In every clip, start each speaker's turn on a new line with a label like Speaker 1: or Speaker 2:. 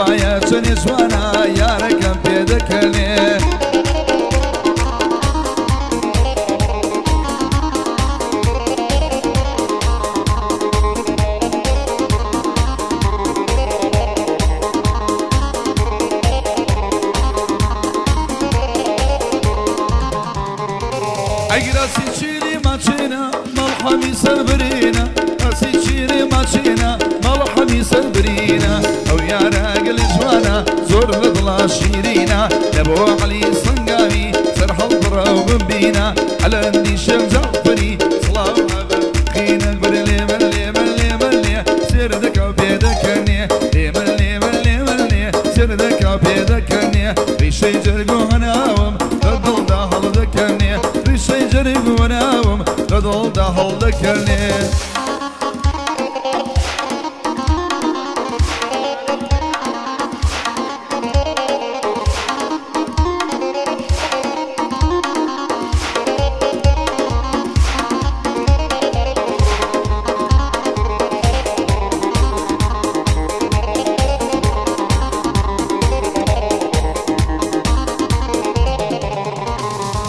Speaker 1: خوایە چەنێ جوانە یارەکەم پێدەکەنێ. ئەگراسی چیری ماچینە مەڵحەمی سەربرینە، ئەسی چیری ماچینە مەڵحەمی سەربرینە، ئەو یارە گەلی جوانە زۆر لە دڵا شیرینە، لە بۆ عەلی سەنگاوی سەر هەڵبڕە و بمبینە، ئەلەندی شێخ جەعفەری سڵاو خینە بەرە لێمە لێمە لێمە لێ سێر دەکا و پێدەکەنێ، لێمە لێمە لێمە لێ سێر دەکا و پێدەکەنێ، ڕیشەی جەرگ و هەناوم لە دڵدا هەڵدەکەنێ، ڕیشەی جەرگ و هەناوم لە دڵدا هەڵدەکەنێ.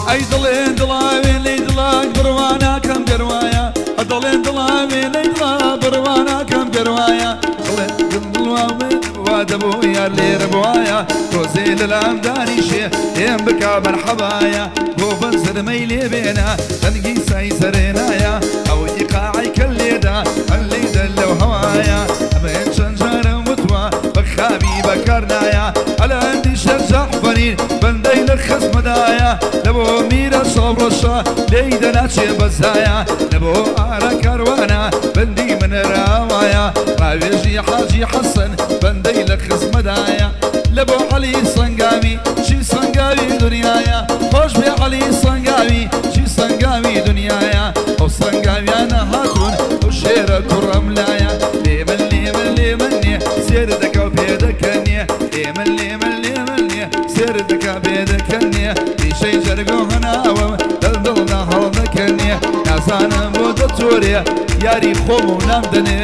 Speaker 1: ئەی دڵێن دڵاوێن لەی دڵاک بڕواناکەم گەروایە، دڵێن دڵاوێن لەی دڵا بڕواناکەم گەروایە، دڵێن دڵواوێن وا دەبوو یار لێرە بوایە، تۆزێ لەلام دانیشێ لێم بکا مەرحەبایە، بۆ بەنزرمەی لێ بێنە دەنگی سای سەرێنایە، ئەو ئیقاعی کە لێدا هەلەی دە لەو هەوایە، ئەمە چەند جارم وتوە بە خاوی بەکارنایە، ئەلەندی شێخ جەعفەرین بەندەی لە خزمەدایە، لە بۆ میرە شەوڕەشە لێی دەناچێ بەزایە، لە بۆ ئارە کاروانە بەندی منەراوایە، ڕاوێژی حاجی حەسەن بەندەی لە خزمەدایە، لە بۆ عەلی سەنگاوی چی سەنگاوی دنیایە، خۆش بێ عەلی سەنگاوی چی سەنگاوی دنیایە، ئەو سەنگاویانە هاتوون ئەو شێرە کوڕەم لایە، لێمن لێمن لێمن نییە سێر دەکا و پێدەکەنێ، لێمن لێمن لێمن نییە سێر دەکا پێدەکەنێ، ڕیشەی جەرگ و هەناوم لە دڵدا هەڵدەکەنێ، نازانم بۆ دەتۆرێ یاری خۆم و نامدەنێ.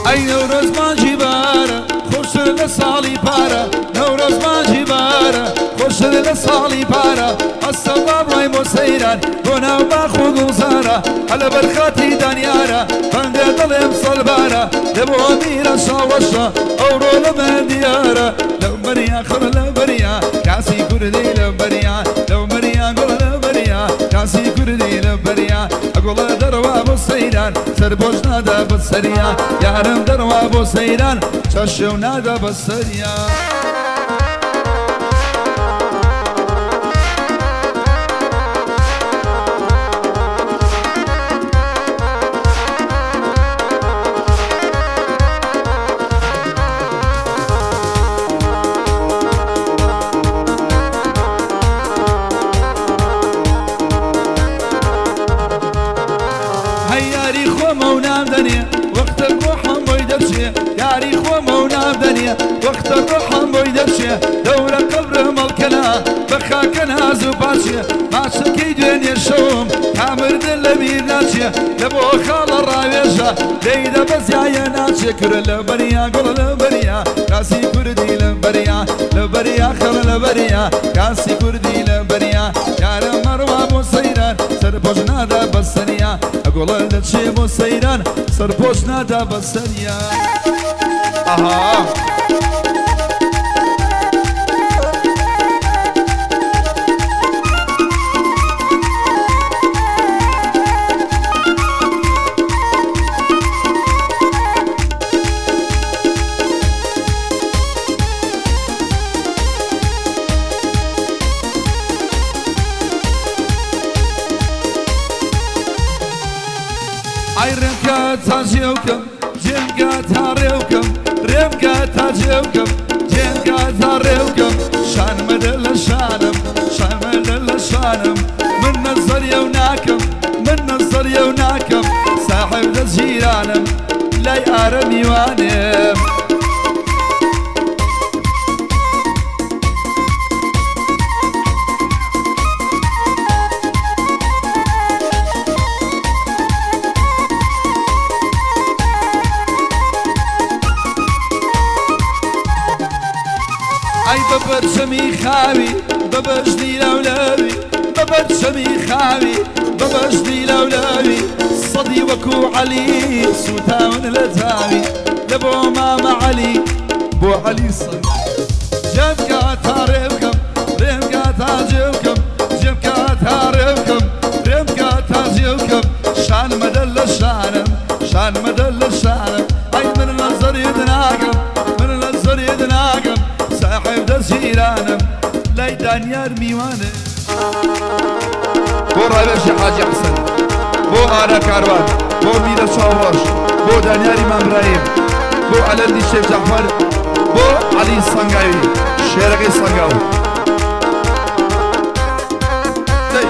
Speaker 1: ئەی نەورۆز مانگی بارە خۆشتر لە ساڵی پارە، نەورۆز مانگی بارە خۆشتر لە ساڵی پارە، ئەسەوا بڕای بۆ سەیران بۆ ناو باخ و گوڵزارە، هەلە بەرخاتی دانیارە بەندێ دڵێم سەلبارە، لە بۆ میرە شاوەشە ئەوڕۆ لە من دیارە، لەو بەریا خڕ لە بەریا کاسی کوردی لە بەریا، لەو بەریا گوڵ لە بەریا کاسی کوردی لە بەریا، ئەگوڵە دەڕوا بۆ سەیران سەرپۆش نادا بە سەریا، یارم دەڕوا بۆ سەیران چەشێو نادا بە سەریا. یاری خۆمە و نامدەنێ وەختە ڕۆحم بۆی دەرچێ، یاری خۆمە و نامدەنێ وەختە ڕۆحم بۆی دەرچێ، دەورە قەبرە مەڵکەنا بە خاکە ناز و پاچێ، ماچەکەی دوێنێ شەوم تا مردن لەبیر ناچێ، لە بۆ خاڵە ڕاوێژە لێی دەبەزیایە ناچێ، کورە لە بەریا گوڵ لە بەریا کاسی کوردی لە بەریا، لە بەریا خڕ لە بەریا کاسی کوردی لە بەریا، یارە مەڕوا بۆ سەیران سەرپۆش نادا بە سەریا، ئەگوڵە دەچێ بۆ سەیران سەرپۆش نادا بە سەریا. ئەها ئەی ڕێمکە تا جێوکەم جێمگە تا ڕێوکەم، ڕێمکە تا جێوکەم جێمگە تا ڕێوکەم، شانمەدە لە شانم شانم من نەزەریە و ناکەم من نەزەریە و ناکەم ساحب دەست جیرانم لای ئارە میوانم ئەی بەبەرچەمی خاوی بەبەژنی لەولاوی بەبەرچەمی خاوی بەبەژنی لەولاوی سەدی وەکو عەلی سوتاون لە تاوی لە بۆ مامە عەلی بۆ عەلی سەد جێم تا ڕێ بکەم ڕێم کا تا جێ بکەم جێم کا تا ڕێ بکەم ڕێم کا تا جێ بکەم شان مەدە لە شانم شان مەدە لە شانم ئەی من نەزەری دناکەم من نەزەری دناکەم صاحب دەست جیرانم لای دانیار میوانم
Speaker 2: بۆ ڕاوێژی حاجی حەسەن بۆ ئارا کاروان بۆ میرە چاوڕەش بۆ دانیاری مامرایم بۆ ئەلەندی شێخ جەعفەر بۆ عەلی سەنگاوی شێرەکەی سەنگاو دەی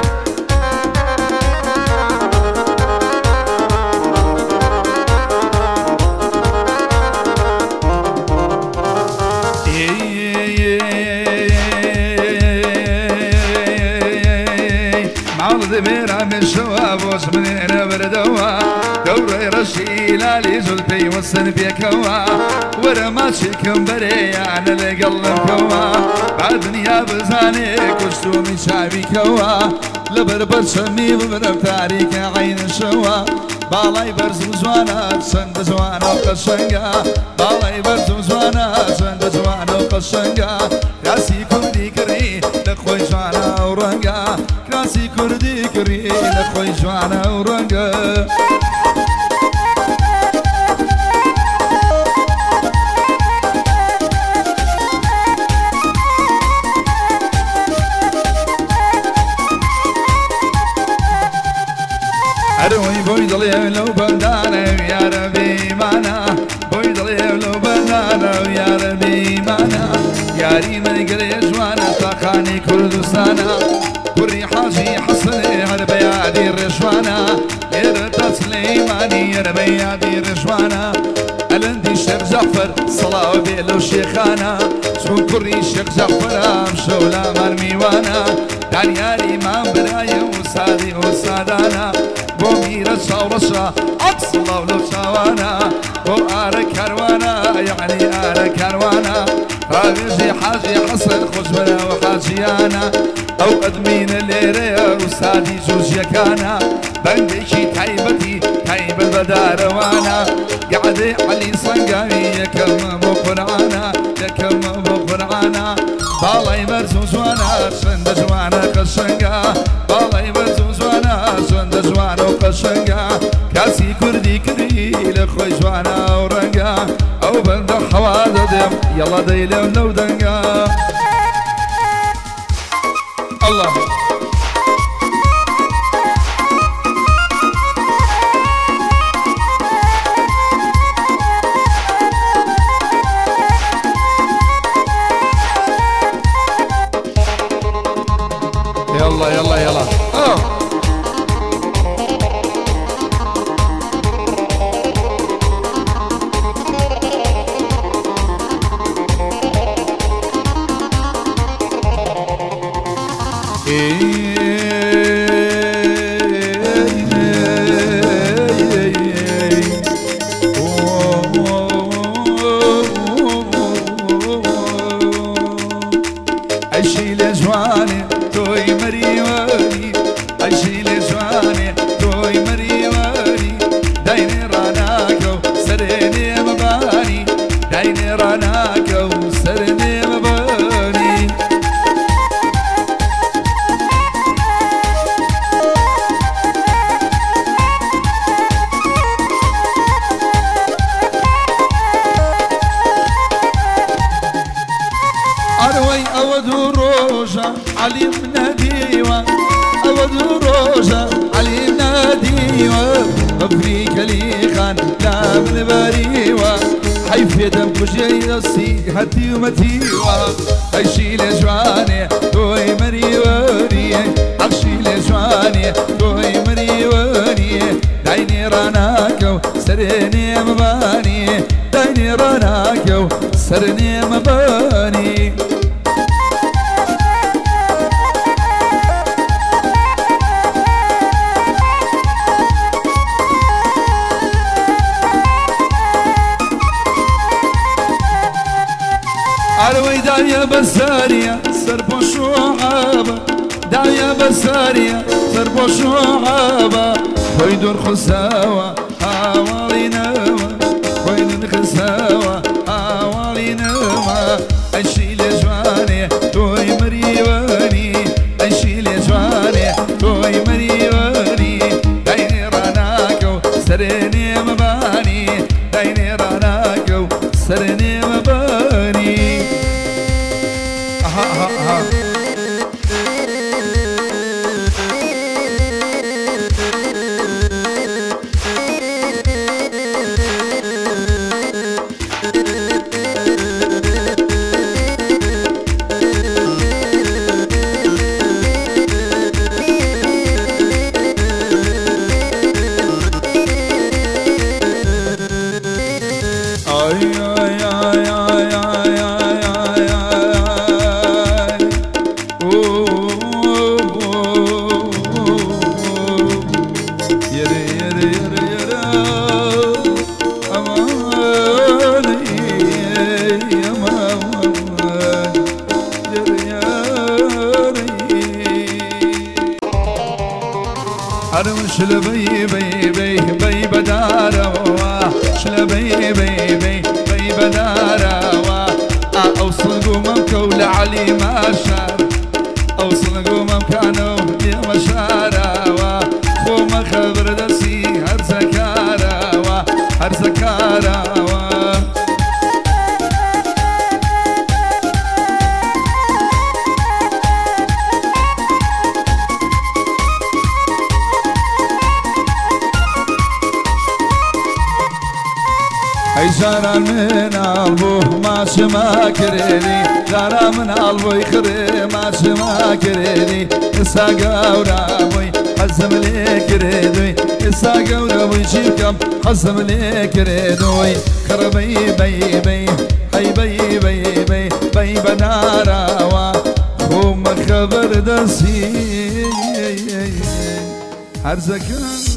Speaker 1: ماڵ دەبێرا مێشەوە بۆش منێنە بردەوە دەورەی ڕەشی لالی زول پەیوەستن پێکەوە وەرە ماچێکم بەرێیانە لەگەڵ لەمکەوە با دنیا بزانێ کوشتومی چاویکەوە لەبەر بەرچەمی ببرم تاریکە عینشەوە باڵای بەرز و جوانە چەندە جوانە و قەشەنگە باڵای بەرز و جوانە چەندە جوانە و قەشەنگە کراسی کوردی کڕی لە خۆی جوانە و ڕەنگە کراسی کوردی کڕی لە خۆی جوانە و ڕەنگە ئەرەوەی بۆی دڵێ لەو بەندانە یارە بێمانە بۆی دڵێ لەو بەندانە یارە بێمانە یاری من گەلێ جوانە تاقانی کوردستانە کوڕی حاجی حەسەنێ هەر بە یادی ڕێژوانە لێرە تا سلەیمانی هەر بە یادی ڕێژوانە ئەلەندی شێخ جەعفەر سڵاو بێ لەو شێخانە چون کوڕی شێخ جەعفەرە ئەمشەو لامان میوانە دانیاری مام برایە و سادی و سادانە بۆ میرە چاوڕەشە سڵاو لەو چاوانە بۆ ئارە کاروانە یەعنی ئارە کاروانە ڕاوێژی حاجی حەسەن خۆشبەرەوە حاجیانە ئەو ئەدمینە لێرەیە و سادی جوژیەکانە بەندێکی تایبەتی تایبەت بەدارەوانە قعدەی عەلی سەنگاوی یەکەم بۆ قورعانە یەکەم بۆ قورعانە باڵای بەرز و جوانە چەندە جوانە قەشەنگە باڵای بەرز و جوانە چەندە جوانە و قەشەنگە کاسی کوردی کردی لە خۆی جوانە و ڕەنگە ئەو بەندە حەوا دەدەم یەڵا دەی لەو لەو دەنگە
Speaker 2: الله يلا يلا يلا
Speaker 1: هەتی و مەتیوە ئەشی لە جوانێ تۆی مەریوەریە تۆی مریوانی داینی ڕاناکە و سەرێ مەبانی داینی ڕاناکە و سەرێ مەبانی عروي دايا بسارية سرب شعابة دايا بسارية سرب شعابة خويدون خساوة حوالينا خويدون خساوة حوالينا أشيل جواني توي مريواني أشيل جواني توي مريواني دايني راناكو سرني مباني دايني راناكو سرني مباني
Speaker 2: أها أها
Speaker 1: شلبي بي بي بي بداروا شلبي بي بي بي بداروا أوصل قومك ولعلي ما شار أوصل قومك كانوا يا مشاروا خوما خبر دسي هرزكاروا هرزكاروا أي جاران من قلبه ما شما كريني جاران من قلبه يخري ما شما كريني إسا قورا بوي حزم لي كريدوي إسا قورا بوي شيكم حزم لي كريدوي خربي بي بي هاي بي بي بي بي بدارا خوم خبر دسي هرزكان.